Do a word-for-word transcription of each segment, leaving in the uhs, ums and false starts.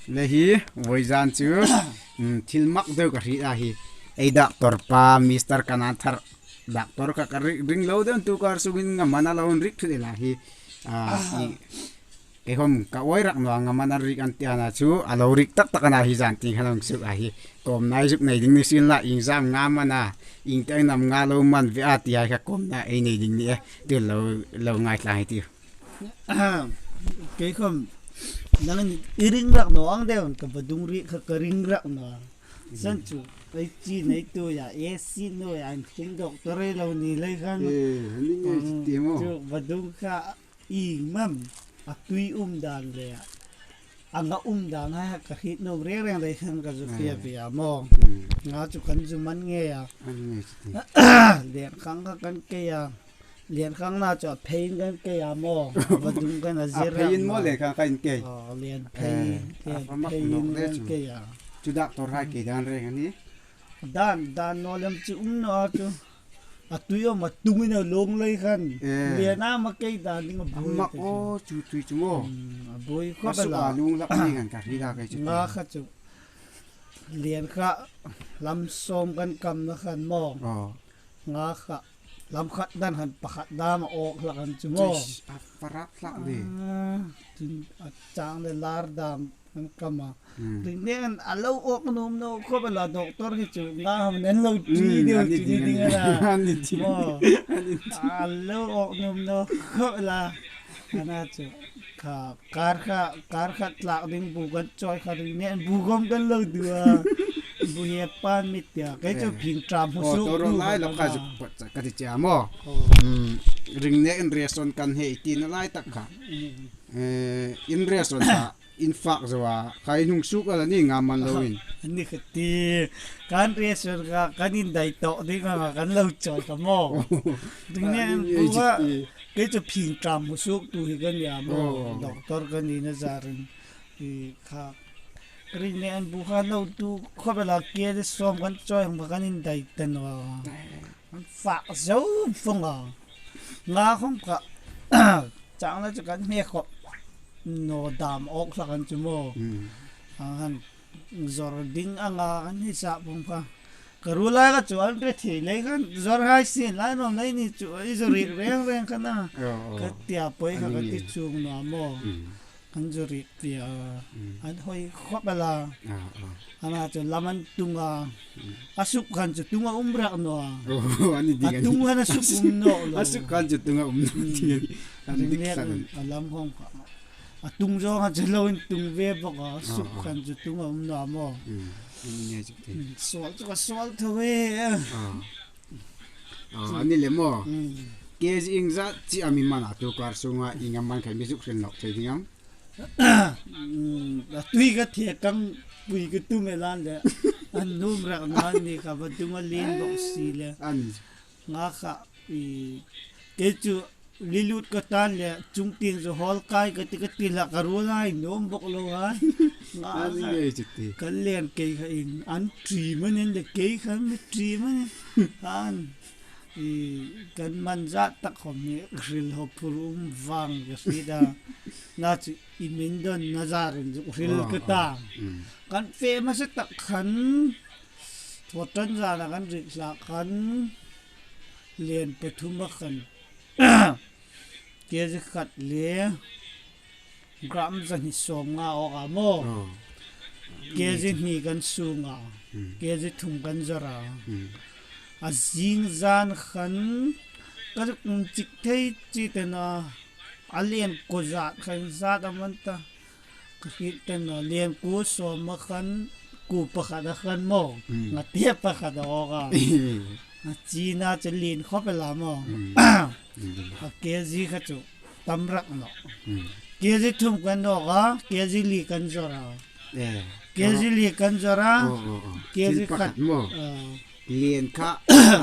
Le hi, vawizan chu, mm, thil mak deu ka hriet a hi. Ei doctor pa, Mister Kanathar, doctor kha ka ring, ring lo deu, tu kar sungin ngam a na lo rik thut el a hi. A, i, kei khom ka uoi rak naw, ngam a na rik an ti a na chu, a lo rik tak tak a na hi zan ti kha long suk a hi. Kawmna ei zuk nei ding ni sien la, iengzam ngam a na, ieng tieng am nga lo man ve a ti hai kha kawmna ei nei ding ni e. Tu lo, lo ngaithla hai ti. Kei khom, nangin i ring rak naw ang deu, ka vadung rik kha ka ring rak naw. San chu, ei chi nei tu ya, e si naw ya, an king doctor ei lo ni lei khan. Eh, ani nge chi ti mo. Chu vadung kha, i mam, a tui um dan le, a nga um dan ha ka hriet nuom reng reng lei khan ka zu pia pia mo. Nga chu kan zu man nge a. Ani nge chi ti. Lian khang kha kan kei a. Lian khang na chu a phei in kan kei a mo. Vadung kan a zir a phei in mo mo. Lian khang kan kei. Oh, lian phei, eh, lian phei in kan kei a. Chu doctor hai kei dan reng ani. Dan, dan naw lem chu um naw a chu. A tui um a tung in a long lei khan. Eh. Lian a ma kei dan ding a boi. Ama ko chu tui chu mo. Hmm, a boi khop a la. A lung lak ni kan ka hriet a kei chu. Nga kha chu. Lian kha lam sawm kan kam na khan mo. Oh. Nga kha lam khat dan han pakhat dam a awk hlak an chu mo. Chis, a parak hlak le. Ah, chun a chang le lar dam an kam a. Hmm. Ring nen a lo awk nuom naw khop a la doctor hi chu nga ham nen lo ti deu ani ti ding, ding ani. A la. Ani ti. Mo. Ani ti. A lo awk nuom naw khop a la. Ana chu kha Kar kha, kar kha tlak ding bu kan chawi kha ring nen bu gom kan lo du a. Bu hi pan mit tia. Kei chu phing tram hu suk tu lai lo kha zu pat ka ti cha mo. Oh. Hmm, ring nen ration kan hei ti na lai tak kha. Hmm. Eh, in ration ta, in fak zo a. Kha in hung suk a la ni nga man lo in. Ni kha ti. Kan ration kha, kan in dai to ding kha kan lo chawi kha mo. Ring nen bu kha. Kei chu phing tram hu suk tu hi kan ni a mo. Oh. Doctor kan ni na zarin. I kha. Ring nen bu kha lo tu khop a la kei de sawm kan chawi hang kan in dai ta naw. Kan fak zo fong a. Nga khom kha. Chang la chu kan hme khop. Naw dam awk hlak an chu mo. Hmm. A han zor ding anga kan hi sa pum kha. Ka ruol lai kha chu an re thei lei khan zor hai sin lai naw nei ni chu ei zor rik reng reng khan a. Oh, oh. Ka tia poi kha ka ti chung naw mo. Hmm. Kan zor rik tia. Hmm. An hoi khop a la. Ah, ah. Ana chu lam an tung a. Hmm. A suk khan chu tung a um rak naw a. Oh, ani ding ani. A tung khan a suk um naw lo. A suk khan chu tung a um naw ti ani. An dik sak an. A lam hong kha. A tung zawng a chu lo in tung ve bawk a, suk khan chu tung a um naw maw. Hmm. Ani nge chu ti. Hmm, suol chu ka suol tho e. Ah. Ah, ani le maw. Hmm. Kg iengzat chi a mi man a tu kar sunga ieng am man kha mi zuk hril nawk thei ding am? Hmm, a tui ka thei kang pui ka tum e lan le. An nuom rak naw ni kha va tung a lien bawk si le. Ani. Nga kha i kei chu Lilut ka tan le, chung tieng chu hawl kai ka ti, ka ti hlak ka ruol a, nuom bawk lo a. Nga ani nge chu ti. Kan len kei kha in, an ṭi manin le kei khan mi ṭi manin. An, i, kan man zat tak khom hi, hril hawp phur um vang ka hriet a. Na chu i min dawn na zarin chu hril ka ta. Mm. Kan fe hmasa tak khan, thaw tan zana kan rik hlak khan, len pathum a khan. Kg khat le gram zahni sawmnga awk a maw. Oh. Kg hni kan sung a. Hmm. Kg thum kan zawr a. Hmm. A zing zan khan ka zuk um chik thei chi te na. A len ko zat khan zat a man ta. Ka hriet ta naw, len ku sawm a khan, ku pakhat a khan maw, hmm, nga te pakhat a awk a. A china chu lien khop el a maw. Hmm. A kg kha chu tam rak naw. Hmm. Kg thum kan awk a, kg li kan zawr a. Eh. Kg li kan zawr a, oh, oh, oh, kg khat maw. Ah. Lien kha,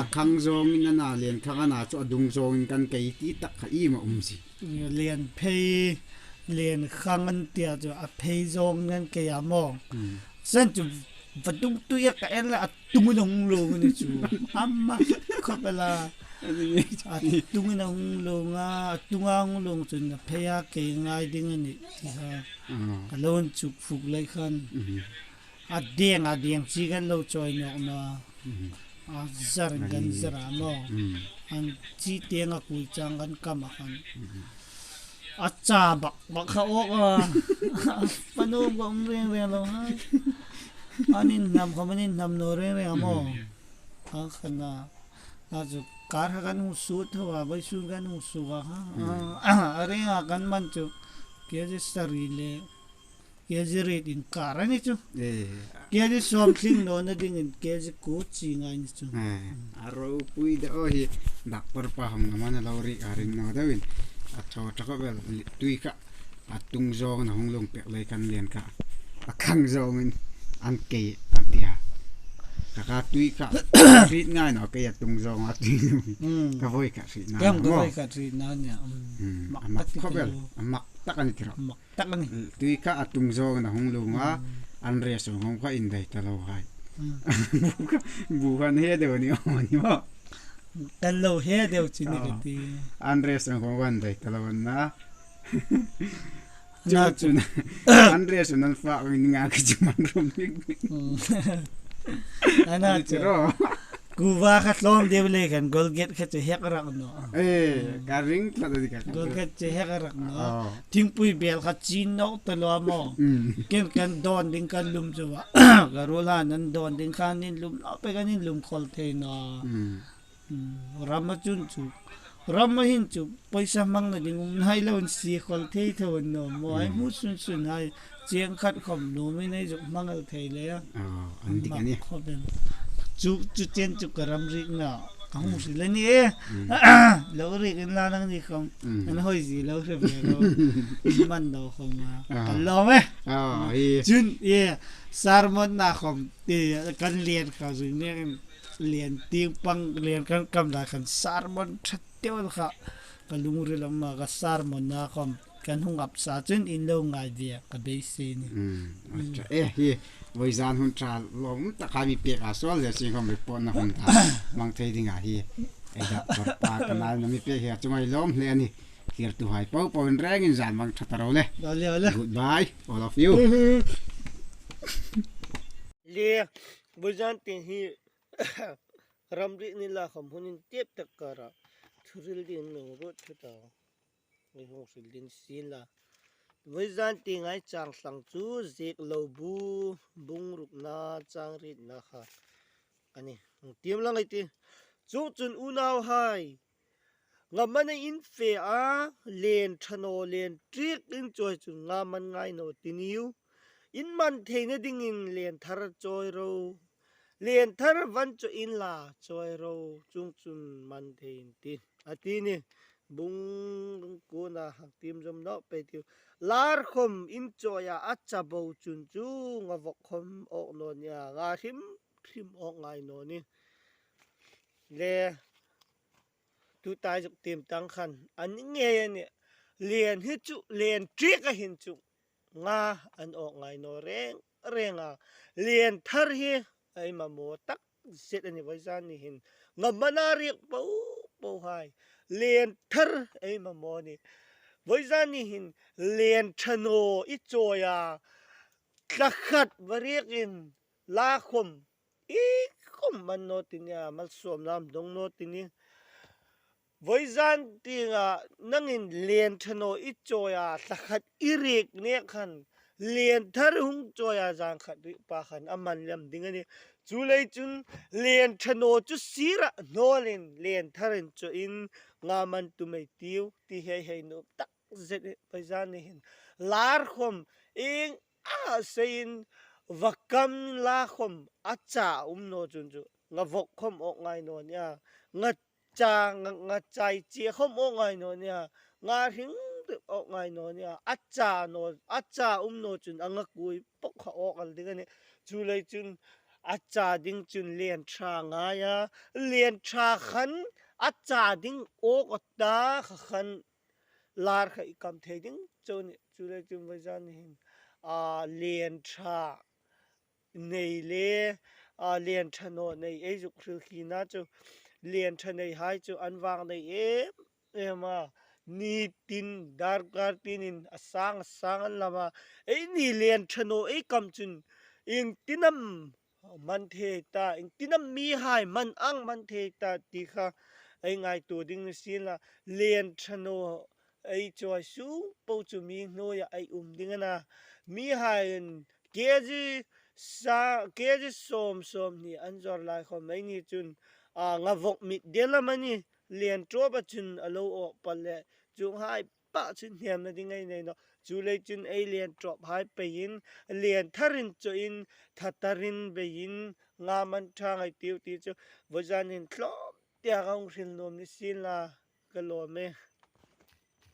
a khang zawngin a na, lien kha a na chu a dung zawngin kan kei ti tak kha iem a um si. Lien phei, lien khang an tia chu a phei zawng an kei a maw. Hmm. San chu vadung tui a ka en la a tung dong lo ni chu. A mak khop el a. A tungin a hung lung a, a tunga hung lung chun a phei a, kei ngai ding a nih ti kha. Ah. Ka lo inchuk fuk lei khan. Mhm. A deng, a deng chi kan lo chawi nawk naw. Mhm. A zar kan zar a maw. Mhm. An chi tieng a kui chang kan kam a khan. Mhm. A cha bak bak kha awk a. Panuom ka um reng reng lo hai. An inhnam khawm an inhnam naw reng reng a maw. Mhm. A khan a. A chu kar kha kan hung sut tho a, vawisun kan hung suk a kha. Mhm. A, a reng a kan man chu. Kg sari le. Kg riet in kar a ni chu. Eh. Kg sawm tling nawna dingin kg kuo chi ngai ni chu. Eh. A ropui de aw hi, doctor pa hawng ngam a, a lo rik a ring naw deuin. A thaw tha kha bel tui kha a tung zawngin a hung lung pek lei khan lian kha a khang zawngin an kei a tia. Ka kha tui kha hriet ngai naw, kei a tung zawng a tui lung. Hmm. Ka voi kha hriet ngai naw. Ka voi kha hriet ngai naw. Hmm. Hmm. Mak tak a ni tiraw. Mak tak a ni tiraw. Mak tak a ni. Tui kha a tung zawngin a hung lung a, hmm, an rest room kha indai ta lo hai. Hmm. Bu kha, bu khan he deu ni aw ni maw. Kan lo he deu chi ni ka ti. Ah. An rest room kha indai ta lo an na. Chu na chu. Chun, an rest room an fak in nga ka chi man rum nik nik. Hmm. Ana chu. Tiraw. Kuva kha tlawm deu lei khan Colgate kha chu hek rak naw. Eh, ka ring tlat a ni ka. Colgate chu hek rak naw. Oh. Thingpui bel kha chin nawk ta lo maw. Mm. Ken kan dawn ding kan lum chu a. Ka ruol hai an dawn ding khan an lum naw pei, kan lum khol thei naw. Mm. Mm, ram a chun chu. Ram a hin chu pawisa hmangna ding um nai loin sie khol thei tho an naw maw. Ai, mm, hmu sun sun hai. Chieng khat khawm nuom in ei zuk hmangal thei le a. Oh, an dik a ni. Mak khawp el. Chu, chu chen chu ka ram rikna ka hung, mm, hril a ni e. Mm. Lo rik inla nangni khawm. Mm. An hoi zie lo hre ve lo. Man lo khawm a. Ah. Ka lawm e. Ah, hi. Chun, e, sermon na khawm, e, kan lien kha zui ne, lien tieng pang, lien kan kam lai khan sermon ṭha tew kha. Ka lungril a um a, ka sermon na khawm. Kan hung ap sa chun in lo ngai ve ka beisei ni. Mm, mm. Acha, eh, hi, vawizan hun ṭha lawm tak a mi pek a, suol le sing khawm report na hung ta. Hmang thei ding a hi. Ei doctor pa ka nai na mi pek hi a chu ngai lawm hle a ni. Thlirtuhai po po in rengin zan hmang ṭha ta ro le. Ole, ole. Goodbye, all of you. Le, vawizan tieng hi ram rik ni la khawm hun intep tak kara. Thu hril ding lo ro thu ta. Ei hung hril ding sien la. Vawizan tieng ei chang thlang chu Zieklo bu bung rukna chang rietna kha a ni. Hung tiem lang ei ti. Chu chun unauhai, nga man a in fe a, lien ṭha naw, lien ṭiek in chawi chun nga man ngai naw ti niu. In man theina dingin lien thar chawi ro. Lien thar van chawi inla chawi ro, chuong chun man thei in ti. A ti ni, bung kuona hang tiem zawm naw pei tiu. Lar khawm in chawi a, a cha bo chun chu nga vawk khawm awk naw nia, nga hrim hrim awk ngai naw ni. Le, tuta zuk tiem tang khan, a ni ngei a nih. Lien hi chu, lien ṭiek a hin chu. Nga an awk ngai naw reng reng a. Lien thar hi ei mamaw tak zet a ni vawizan ni hin. Nga man a riek po po hai. Lien thar ei mamaw ni. Vawizan ni hin lien ṭha naw i chawi a. Thla khat va riek in la khawm i khawm man naw ti nia, malsawmna am dong naw ti ni. Vawizan tienga nangin lien ṭha naw i chawi a, thla khat i riek nek khan, lien thar hung chawi a, zan khat ri pa khan a man lem ding a ni. Chuleiin chun lien ṭha naw chu sira hnawlin lien thar in chawi in nga man tum ei tiu, ti hei hei nuom tak zet vawizan ni hin. Lar khawm ieng a seiin va kam la khawm a cha um naw chun chu nga vawk khawm awk ngai naw nia. Nga cha, nga, nga chai chie khawm awk ngai naw nia. Nga hring hrim awk ngai naw nia. A cha naw, a cha um naw chun a nga kui pawk kha awk el ding a nih. Chuleiin chun a cha ding chun lien ṭha ngai a. Lien ṭha khan a cha ding awk a ta kha khan lar kha i kam thei ding chau ni. Chuleiin chun vawizan ni hin, a, lien ṭha nei le, a, lien ṭha naw nei ei zuk hril khi na chu. len ṭha nei hai chu an vang nei em em a. Ni tin, darkar tin in a sang a sang an lam a. Eini len ṭha naw ei kam chun ieng tin am man thei ta, ieng tin am mihai man ang man thei ta ti kha ei ngaituo ding ni sien la. Len ṭha naw ei chawi sung po chu mi hnuoia ei um ding a na. Mihaiin kg sa, kg sawm sawm hni an zawr lai khawm eini chun, a, nga vawk mit del am a ni, len ṭawpa chun a lo awk pal le, chuonghai pa chun hnemna ding ei nei nawh. Chuleiin chun ei len ṭawp hai peiin, len tharin chawin, tha tarin beiin, nga man ṭha ngei tiu ti chu, vawizanin tlawm tiak a hung hril nuom ni sien la, ka lawm e.